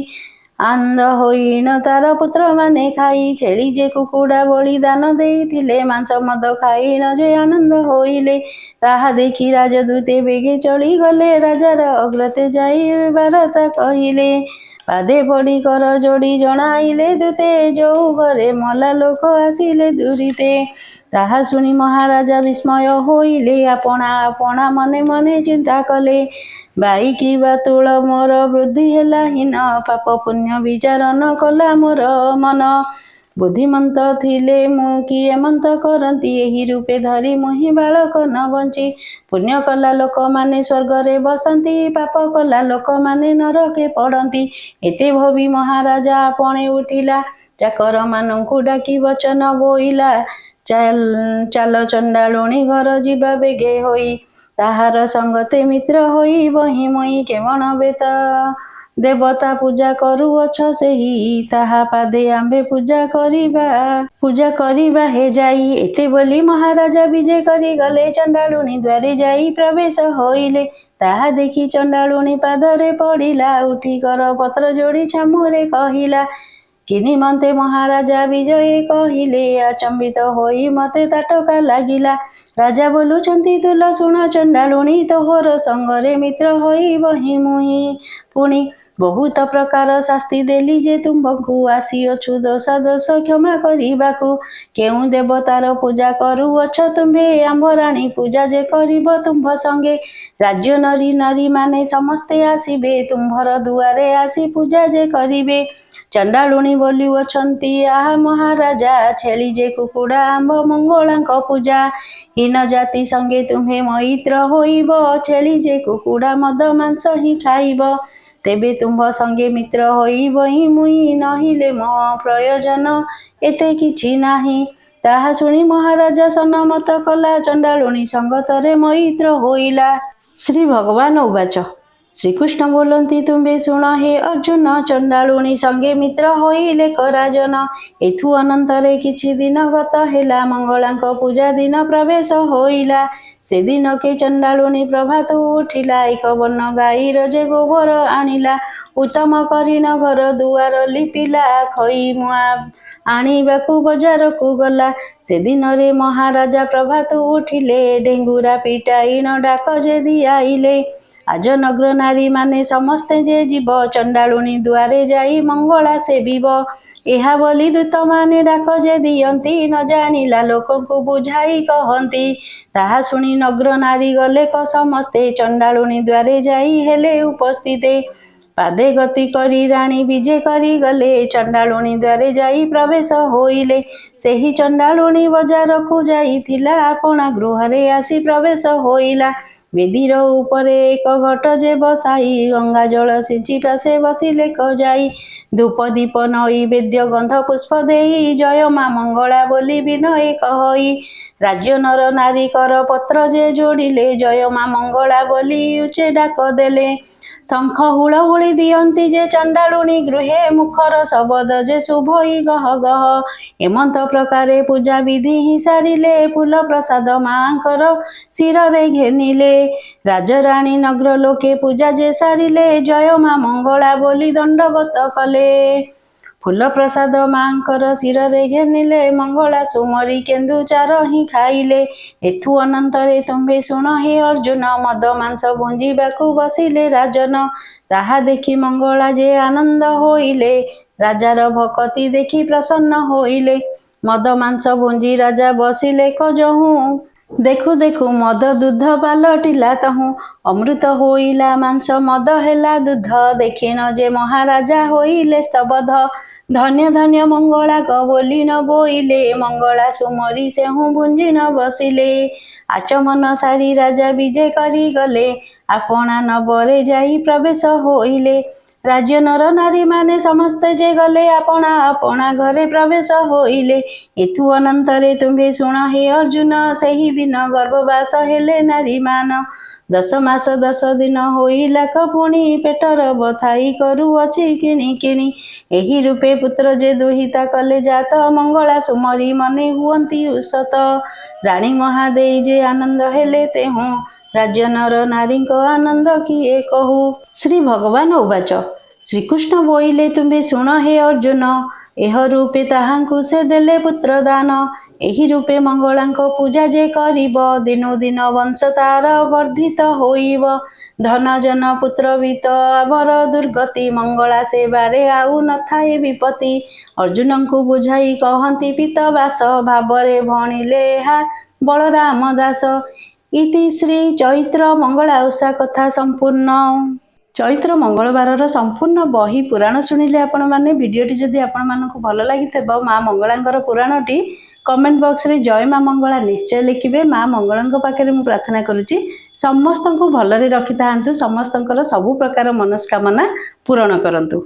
ଆନନ୍ଦ ହୋଇଣ ତାର ପୁତ୍ରମାନେ ଖାଇ। ଛେଳି ଯେ କୁକୁଡ଼ା ବଳିଦାନ ଦେଇଥିଲେ, ମାଂସ ମଦ ଖାଇଣ ଯେ ଆନନ୍ଦ ହୋଇଲେ। ତାହା ଦେଖି ରାଜଦୂତେ ବେଗେ ଚଳିଗଲେ, ରାଜାର ଅଗ୍ରତେ ଯାଇ ବାରତା କହିଲେ। ପାଦେ ପଡ଼ି କର ଯୋଡ଼ି ଜଣାଇଲେ ଦୂତେ, ଯୋଉ ଘରେ ମଲା ଲୋକ ଆସିଲେ ଦୂରିତେ। ତାହା ଶୁଣି ମହାରାଜା ବିସ୍ମୟ ହୋଇଲେ, ଆପଣା ଆପଣା ମନେ ମନେ ଚିନ୍ତା କଲେ। ବାଇକି ବାତୁଳ ମୋର ବୃଦ୍ଧି ହେଲା ହୀନ, ପାପ ପୁଣ୍ୟ ବିଚାର ନ କଲା ମୋର ମନ। ବୁଦ୍ଧିମନ୍ତ ଥିଲେ ମୁଁ କି ଏମନ୍ତ କରନ୍ତି, ଏହି ରୂପେ ଧରି ମୁହିଁ ବାଳକ ନ ବଞ୍ଚି। ପୁଣ୍ୟ କଲା ଲୋକମାନେ ସ୍ୱର୍ଗରେ ବସନ୍ତି, ପାପ କଲା ଲୋକମାନେ ନରକେ ପଡ଼ନ୍ତି। ଏତେ ଭାବି ମହାରାଜା ଆପଣେ ଉଠିଲା, ଚାକରମାନଙ୍କୁ ଡାକି ବଚନ ବୋଇଲା। ଚାଲ ଚଣ୍ଡାଳୁଣୀ ଘର ଯିବା ବେଗେ ହୋଇ, ତାହାର ସଙ୍ଗତେ ମିତ୍ର ହୋଇବହିଁ ମୁହିଁ। କେବଣ ବେତ ଦେବତା ପୂଜା କରୁଅଛ ସେହି, ତାହା ପାଦେ ଆମ୍ଭେ ପୂଜା କରିବା ହେ ଯାଇ। ଏତେ ବୋଲି ମହାରାଜା ବିଜେ କରି ଗଲେ, ଚଣ୍ଡାଳୁଣୀ ଦ୍ୱାରେ ଯାଇ ପ୍ରବେଶ ହୋଇଲେ। ତାହା ଦେଖି ଚଣ୍ଡାଳୁଣୀ ପାଦରେ ପଡ଼ିଲା, ଉଠି କର ପତ୍ର ଯୋଡ଼ି ଛାମୁରେ କହିଲା। କି ନିମନ୍ତେ ମହାରାଜା ବିଜୟ କହିଲେ, ଆଚମ୍ବିତ ହୋଇ ମତେ ତାଟକା ଲାଗିଲା। ରାଜା ବୋଲୁଛନ୍ତି ତୁଲ ଶୁଣ ଚଣ୍ଡାଳୁଣୀ, ତୋହର ସଙ୍ଗରେ ମିତ୍ର ହୋଇବହିଁ ମୁହିଁ। ପୁଣି ବହୁତ ପ୍ରକାର ଶାସ୍ତି ଦେଲି ଯେ ତୁମ୍ଭକୁ, ଆସିଅଛୁ ଦୋଷାଦୋଷ କ୍ଷମା କରିବାକୁ। କେଉଁ ଦେବତାର ପୂଜା କରୁଅଛ ତୁମ୍ଭେ, ଆମ୍ଭ ରାଣୀ ପୂଜା ଯେ କରିବ ତୁମ୍ଭ ସଙ୍ଗେ। ରାଜ୍ୟ ନରୀ ନାରୀମାନେ ସମସ୍ତେ ଆସିବେ, ତୁମ୍ଭର ଦୁଆରେ ଆସି ପୂଜା ଯେ କରିବେ। ଚଣ୍ଡାଳୁଣୀ ବୋଲୁଅଛନ୍ତି ଆହା ମହାରାଜା, ଛେଳି ଯେ କୁକୁଡ଼ା ଆମ୍ଭ ମଙ୍ଗଳାଙ୍କ ପୂଜା। ହୀନ ଜାତି ସଙ୍ଗେ ତୁମ୍ଭେ ମୈତ୍ର ହୋଇବ, ଛେଳି ଯେ କୁକୁଡ଼ା ମଦ ମାଂସ ହିଁ ଖାଇବ। ତେବେ ତୁମ୍ଭ ସଙ୍ଗେ ମିତ୍ର ହୋଇବହିଁ ମୁହିଁ, ନହିଲେ ମୋ ପ୍ରୟୋଜନ ଏତେ କିଛି ନାହିଁ। ତାହା ଶୁଣି ମହାରାଜା ସନମତ କଲା, ଚଣ୍ଡାଳୁଣୀ ସଙ୍ଗତରେ ମୈତ୍ର ହୋଇଲା। ଶ୍ରୀ ଭଗବାନ ଉବାଚ। ଶ୍ରୀକୃଷ୍ଣ ବୋଲନ୍ତି ତୁମ୍ଭେ ଶୁଣ ହେ ଅର୍ଜୁନ, ଚଣ୍ଡାଳୁଣୀ ସଙ୍ଗେ ମିତ୍ର ହୋଇଲେ ରାଜନ। ଏଥୁ ଅନନ୍ତରେ କିଛି ଦିନ ଗତ ହେଲା, ମଙ୍ଗଳାଙ୍କ ପୂଜା ଦିନ ପ୍ରବେଶ ହୋଇଲା। ସେଦିନକେ ଚଣ୍ଡାଳୁଣୀ ପ୍ରଭାତ ଉଠିଲା, ଏକ ବର୍ଣ୍ଣ ଗାଈର ଯେ ଗୋବର ଆଣିଲା। ଉତ୍ତମ କରିଣ ଘର ଦୁଆର ଲିପିଲା, ଖଇ ମୁଆଁ ଆଣିବାକୁ ବଜାରକୁ ଗଲା। ସେଦିନରେ ମହାରାଜା ପ୍ରଭାତ ଉଠିଲେ, ଡେଙ୍ଗୁରା ପିଟାଇଣ ଡାକ ଯେ ଦିଆଇଲେ। ଆଜ ନଗ୍ର ନାରୀମାନେ ସମସ୍ତେ ଯେ ଯିବ, ଚଣ୍ଡାଳୁଣୀ ଦୁଆରେ ଯାଇ ମଙ୍ଗଳା ସେବିବ। ଏହା ବୋଲି ଦୂତମାନେ ଡାକ ଯେ ଦିଅନ୍ତି, ନ ଜାଣିଲା ଲୋକଙ୍କୁ ବୁଝାଇ କହନ୍ତି। ତାହା ଶୁଣି ନଗ୍ର ନାରୀ ଗଲେ କ ସମସ୍ତେ, ଚଣ୍ଡାଳୁଣୀ ଦ୍ୱାରେ ଯାଇ ହେଲେ ଉପସ୍ଥିତେ। ପାଦେ ଗତି କରି ରାଣୀ ବିଜେ କରି ଗଲେ, ଚଣ୍ଡାଳୁଣୀ ଦ୍ୱାରେ ଯାଇ ପ୍ରବେଶ ହୋଇଲେ। ସେହି ଚଣ୍ଡାଳୁଣୀ ବଜାରକୁ ଯାଇଥିଲା, ଆପଣା ଗୃହରେ ଆସି ପ୍ରବେଶ ହୋଇଲା। ବେଦୀର ଉପରେ ଏକ ଘଟ ଯେ ବସାଇ, ଗଙ୍ଗା ଜଳ ସିଞ୍ଚି ପାଶେ ବସିଲେ କ ଯାଇ। ଧୂପ ଦୀପ ନୈବେଦ୍ୟ ଗନ୍ଧ ପୁଷ୍ପ ଦେଇ, ଜୟ ମା ମଙ୍ଗଳା ବୋଲି ବିନୟ କହଇ। ରାଜ୍ୟ ନର ନାରୀ କର ପତ୍ର ଯେ ଯୋଡ଼ିଲେ, ଜୟ ମା ମଙ୍ଗଳା ବୋଲି ଉଚ୍ଚେ ଡାକ ଦେଲେ। ଶଙ୍ଖ ହୁଳହୁଳି ଦିଅନ୍ତି ଯେ ଚଣ୍ଡାଳୁଣୀ ଗୃହେ, ମୁଖର ଶବଦ ଯେ ଶୁଭଇ ଗହ ଗହ। ଏମନ୍ତ ପ୍ରକାରେ ପୂଜା ବିଧି ହିଁ ସାରିଲେ, ଫୁଲ ପ୍ରସାଦ ମାଙ୍କର ଶିରରେ ଘେନିଲେ। ରାଜରାଣୀ ନଗ୍ର ଲୋକେ ପୂଜା ଯେ ସାରିଲେ, ଜୟ ମା ମଙ୍ଗଳା ବୋଲି ଦଣ୍ଡବତ କଲେ। ଫୁଲ ପ୍ରସାଦ ମାଙ୍କର ଶିରରେ ଘେନିଲେ, ମଙ୍ଗଳା ସୁମରି କେନ୍ଦୁ ଚାର ହିଁ ଖାଇଲେ। ଏଥୁ ଅନନ୍ତରେ ତୁମ୍ଭେ ଶୁଣ ହେ ଅର୍ଜୁନ, ମଦ ମାଂସ ଭୁଞ୍ଜିବାକୁ ବସିଲେ ରାଜନ। ତାହା ଦେଖି ମଙ୍ଗଳା ଯେ ଆନନ୍ଦ ହୋଇଲେ, ରାଜାର ଭକତି ଦେଖି ପ୍ରସନ୍ନ ହୋଇଲେ। ମଦ ମାଂସ ଭୁଞ୍ଜି ରାଜା ବସିଲେ ଯହୁଁ, ଦେଖୁ ଦେଖୁ ମଦ ଦୁଗ୍ଧ ପାଲଟିଲା ତହୁଁ। ଅମୃତ ହୋଇଲା ମାଂସ, ମଦ ହେଲା ଦୁଗ୍ଧ, ଦେଖିଣ ଯେ ମହାରାଜା ହୋଇଲେ ସ୍ତବଧ। ଧନ୍ୟ ଧନ୍ୟ ମଙ୍ଗଳା ବୋଲିଣ ବୋଇଲେ, ମଙ୍ଗଳା ସୁମରି ସେହୁଁ ଭୁଞ୍ଜିଣ ବସିଲେ। ଆଚମନ ସାରି ରାଜା ବିଜେ କରି ଗଲେ, ଆପଣା ନବରେ ଯାଇ ପ୍ରବେଶ ହୋଇଲେ। ରାଜ୍ୟ ନର ନାରୀ ମାନେ ସମସ୍ତେ ଯେ ଗଲେ, ଆପଣା ଆପଣା ଘରେ ପ୍ରବେଶ ହୋଇଲେ। ଏଥୁ ଅନନ୍ତରେ ତୁମ୍ଭେ ଶୁଣ ହେ ଅର୍ଜୁନ, ସେହି ଦିନ ଗର୍ଭବାସ ହେଲେ ନାରୀମାନ। 10 ମାସ 10 ଦିନ ହୋଇଲାକ ପୁଣି, ପେଟର ବଥାଇ କରୁଅଛି କିଣି କିଣି। ଏହି ରୂପେ ପୁତ୍ର ଯେ ଦୁହିତା କଲେ ଜାତ, ମଙ୍ଗଳା ସୁମରି ମନେ ହୁଅନ୍ତି ଉସତ। ରାଣୀ ମହାଦେଈ ଯେ ଆନନ୍ଦ ହେଲେ ତେହୁଁ, ରାଜ୍ୟ ନର ନାରୀଙ୍କ ଆନନ୍ଦ କିଏ କହୁ। ଶ୍ରୀ ଭଗବାନ ଉବାଚ, ଶ୍ରୀକୃଷ୍ଣ ବୋଇଲେ ତୁମ୍ଭେ ଶୁଣ ହେ ଅର୍ଜୁନ, ଏହ ରୂପେ ତାହାଙ୍କୁ ସେ ଦେଲେ ପୁତ୍ର ଦାନ। ଏହି ରୂପେ ମଙ୍ଗଳାଙ୍କ ପୂଜା ଯେ କରିବ, ଦିନୁ ଦିନ ବଂଶ ତାର ବର୍ଦ୍ଧିତ ହୋଇବ। ଧନ ଜନ ପୁତ୍ର ବିତ ଆବର ଦୁର୍ଗତି, ମଙ୍ଗଳା ସେବାରେ ଆଉ ନଥାଏ ବିପତ୍ତି। ଅର୍ଜୁନଙ୍କୁ ବୁଝାଇ କହନ୍ତି ପୀତବାସ, ଭାବରେ ଭଣିଲେ ଏହା ବଳରାମ ଦାସ। ଇତି ଶ୍ରୀ ଚୈତ୍ର ମଙ୍ଗଳା ଓଷା କଥା ସମ୍ପୂର୍ଣ୍ଣ। ଚୈତ୍ର ମଙ୍ଗଳବାରର ସମ୍ପୂର୍ଣ୍ଣ ବହି ପୁରାଣ ଶୁଣିଲେ ଆପଣମାନେ। ଭିଡ଼ିଓଟି ଯଦି ଆପଣମାନଙ୍କୁ ଭଲ ଲାଗିଥିବ, ମା ମଙ୍ଗଳାଙ୍କର ପୁରାଣଟି, କମେଣ୍ଟ ବକ୍ସରେ ଜୟ ମା ମଙ୍ଗଳା ନିଶ୍ଚୟ ଲେଖିବେ। ମା ମଙ୍ଗଳାଙ୍କ ପାଖରେ ମୁଁ ପ୍ରାର୍ଥନା କରୁଛି, ସମସ୍ତଙ୍କୁ ଭଲରେ ରଖିଥାନ୍ତୁ, ସମସ୍ତଙ୍କର ସବୁ ପ୍ରକାର ମନସ୍କାମନା ପୂରଣ କରନ୍ତୁ।